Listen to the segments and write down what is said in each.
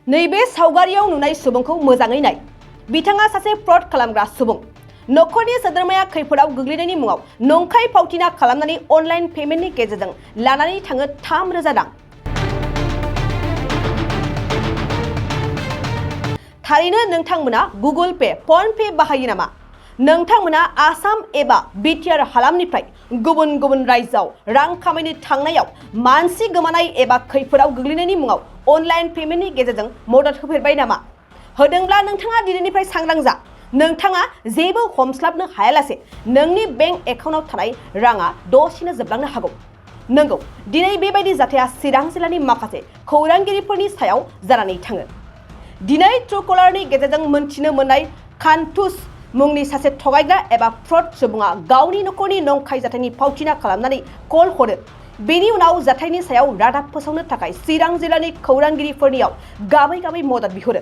नैबे सावगारियाव नुनाय सुबुंखौ मोजाङै नाय। बिथाङा सासे फ्रड खालामग्रा सुबुं। नखरनि सोद्रोमाया खैफोदाव गोग्लैनायनि मुङाव नंखाय फावथिना खालामनानै अनलाइन पेमेन्टनि गेजेरजों लानानै थाङो 3,000 रां। थारैनो नोंथांमोना गुगल पे, फन पे बाहायो नामा? नोंथांमोना आसाम एबा बिटिआर हालामनिफ्राय गुबुन गुबुन रायजोआव रां खामायनो थांनायाव मानसि गोमानाय एबा खैफोदाव गोग्लैनायनि मुङाव अनलाइन पेमेन्टनि गेजेरजों मदद होफेरबाय नामा? होदोंब्ला नोंथाङा दिनैनिफ्राय सांग्रां जा। नोंथाङा जेबो हमस्लाबनो हायालासे नोंनि बेंक एकाउन्टआव थानाय राङा दसेनो जोबलांनो हागौ। नंगौ, दिनै बेबायदि जाथाया चिरां जिल्लानि माखासे खौरांगिरिफोरनि सायाव जानानै थाङो। दिनै ट्रुकलारनि गेजेरजों मोनथिनो मोननाय खान्थुस मुंनि सासे थगायग्रा एबा फ्रड सुबुङा गावनि नखरनि नंखाय जाथायनि फावथिना खालामनानै कल हरो। बेनि उनाव जाथायनि सायाव रादाब फोसावनो थाखाय चिरां जिल्लानि खौरांगिरिफोरनियाव गाबै गाबै मदद बिहरो।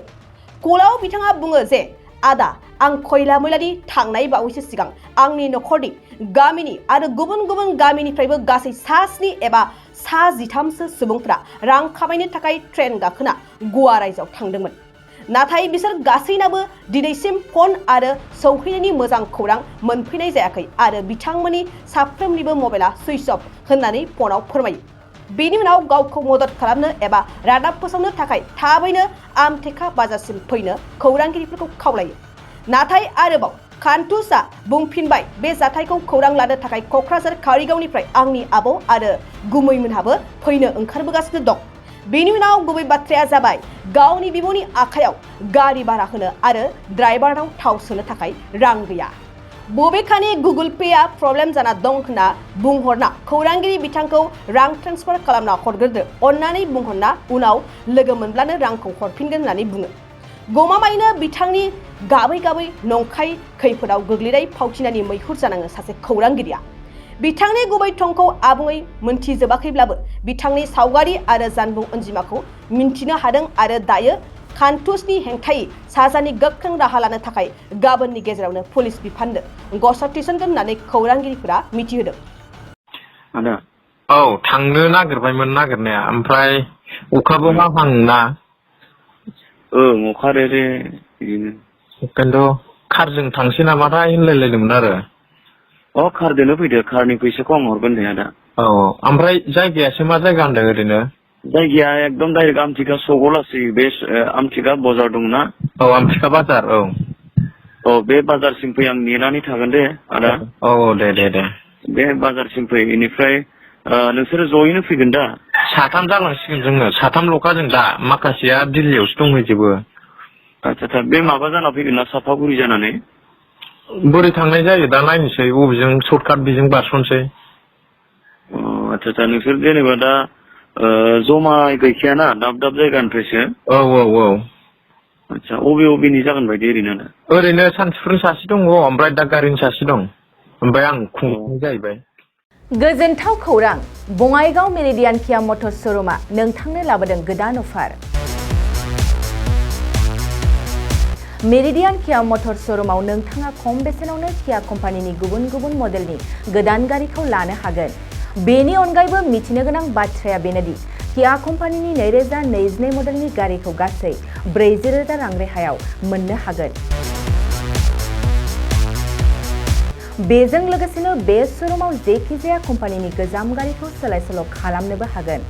कलआव बिथाङा बुङो जे आदा, आं खयला मैलानि थांनाय बावैसो सिगां आंनि नखरनि, गामिनि आरो गुबुन गुबुन गामिनिफ्रायबो गासै 7 एबा 13सो सुबुंफोरा रां खामायनो थाखाय ट्रेन गाखोना गवा रायजोआव थांदोंमोन। नाथाय बिसोर गासैनाबो दिनैसिम फन आरो सौहैनायनि मोजां खौरां मोनफैनाय जायाखै आरो बिथांमोननि साफ्रोमनिबो मबाइला सुइच अफ होननानै फनाव फोरमायो। बेनि उनाव गावखौ मदद खालामनो एबा रादाब फोसावनो थाखाय थाबैनो आमटेका बाजारसिम फैनो खौरांगिरिफोरखौ खावलायो। नाथाय आरोबाव खान्थुसआ बुंफिनबाय, बे जाथायखौ खौरां लानो थाखाय क'क्राझार कारिगावनिफ्राय आंनि आबौ आरो गुमैमोनहाबो फैनो ओंखारबोगासिनो दं। बेनि उनाव गुबै बाथ्राया जाबाय गावनि बिब'नि आखायाव गारि भारा होनो आरो ड्राइभारनाव थाव सोनो थाखाय रां गैया। बबेखानि गुगल पेआ प्रब्लेम जाना दं होनना बुंहरना खौरांगिरि बिथांखौ रां ट्रेन्सफार खालामना हरग्रोदो अन्नानै बुंहरना उनाव लोगो मोनब्लानो रांखौ हरफिनगोन होननानै बुङो। गमामायैनो बिथांनि गाबै गाबै नंखाय खैफोदाव गोग्लैनाय फावथिनानि मैहुर जानाङो सासे खौरांगिरिया। बिथांनि गुबै थंखौ आबुङै मोनथिजोबाखैब्लाबो बिथांनि सावगारि आरो जानबुं अनजिमाखौ मिन्थिनो हादों आरो दायो खान्थुसनि हेंथायै साजानि गोख्रों राहा लानो थाखाय गाबोननि गेजेरावनो पुलिस बिफाननो गसर थिसनगोन होननानै खौरांगिरिफोरा मिथिहोदों। आदा औ, थांनो नागिरबायमोन नागिरनाया, ओमफ्राय अखाबो हाहांना। अखा रे बिदिनो। खिन्थु कारजों थांसै नामाथाय होनलायलायदोंमोन आरो। कारजोंनो फैदो, कारनि फैसाखौ आं हरगोन दे आदा। औ, ओमफ्राय जायगायासो मा जायगा होनदों ओरैनो? जायगाया एकदम डाइरेक्ट आमथिका सकआव लासै, बे आमथिका बाजार दंना। औ, आमथिका बाजार। औ, बे बाजारसिम फै, आं नेनानै थागोन दे आदा। औ दे दे दे। बे बाजारसिम फै, बेनिफ्राय नोंसोरो जयैनो फैगोन दा? 3 जालांसिगोन जोङो, 3ल'खा जों दा, माखासेया दिल्लीयावसो दंहैजोबो। आच्छा, बे माबा जाना फैगोन ना सापागुरि जानानै? बोरै थांनाय जायो दा नायनोसै, बबेजों सर्टकाट बेजों बारस'नोसै। आच्छा, नोंसोर जेनेबा दा जमा गैखायाना, दाब दाब जायगानिफ्रायसो? औ। आच्छा, अबेनि जागोन बायदि ओरैनो? ओरैनो सानथिफुरनि सासे दङ, ओमफ्राय दादगारिनि सासे दं, ओमफ्राय आं खुंनाय जाहैबाय। गोजोनथाव खौरां, बङाइगाव मेरिडियान किया मटर्स श'रुमआ नोंथांनो लाबोदों गोदान अफार। मेरिडियान किया मटर्स श'रुमआव नोंथाङा खम बेसेनावनो किया कम्पानिनि गुबुन गुबुन मडेलनि गोदान गारिखौ लानो हागोन। बेनि अनगायैबो मिथिनो गोनां बाथ्राया बेनोदि किया कम्पानिनि 2022 मडेलनि गारिखौ गासै 40,000 रां रेहायाव मोननो हागोन। बेजों लोगोसेनो बे श'रुमाव जेखिजाया कम्पानिनि गोजाम गारिखौ सोलाय सोल' खालामनोबो हागोन।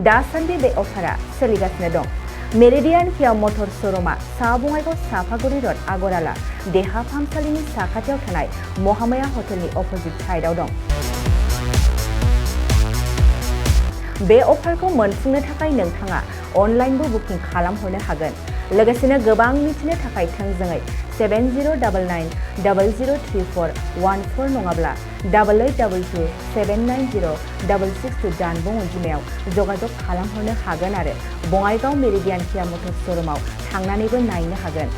दासान्दि बे अफारा सोलिगासिनो दं। मेरिडियान किया मटर्स श'रुमआ सा बङाइगाव सापागुरि र'ड, आगराला देहा फाहामसालिनि साखाथियाव थानाय महामाया हटेलनि अपोजिट साइडआव दं। बे अफारखौ मोनफुंनो थाखाय नोंथाङा अनलाइनबो बुकिं खालामहरनो हागोन। लोगोसेनो गोबां मिथिनो थाखाय थोंजोङै 7099003414 नङाब्ला 8822790662 जानबुं अनजिमायाव जगाजग खालामहरनो हागोन आरो बङाइगाव मेरिडियान किया मटर्स श'रुमआव थांनानैबो नायनो हागोन।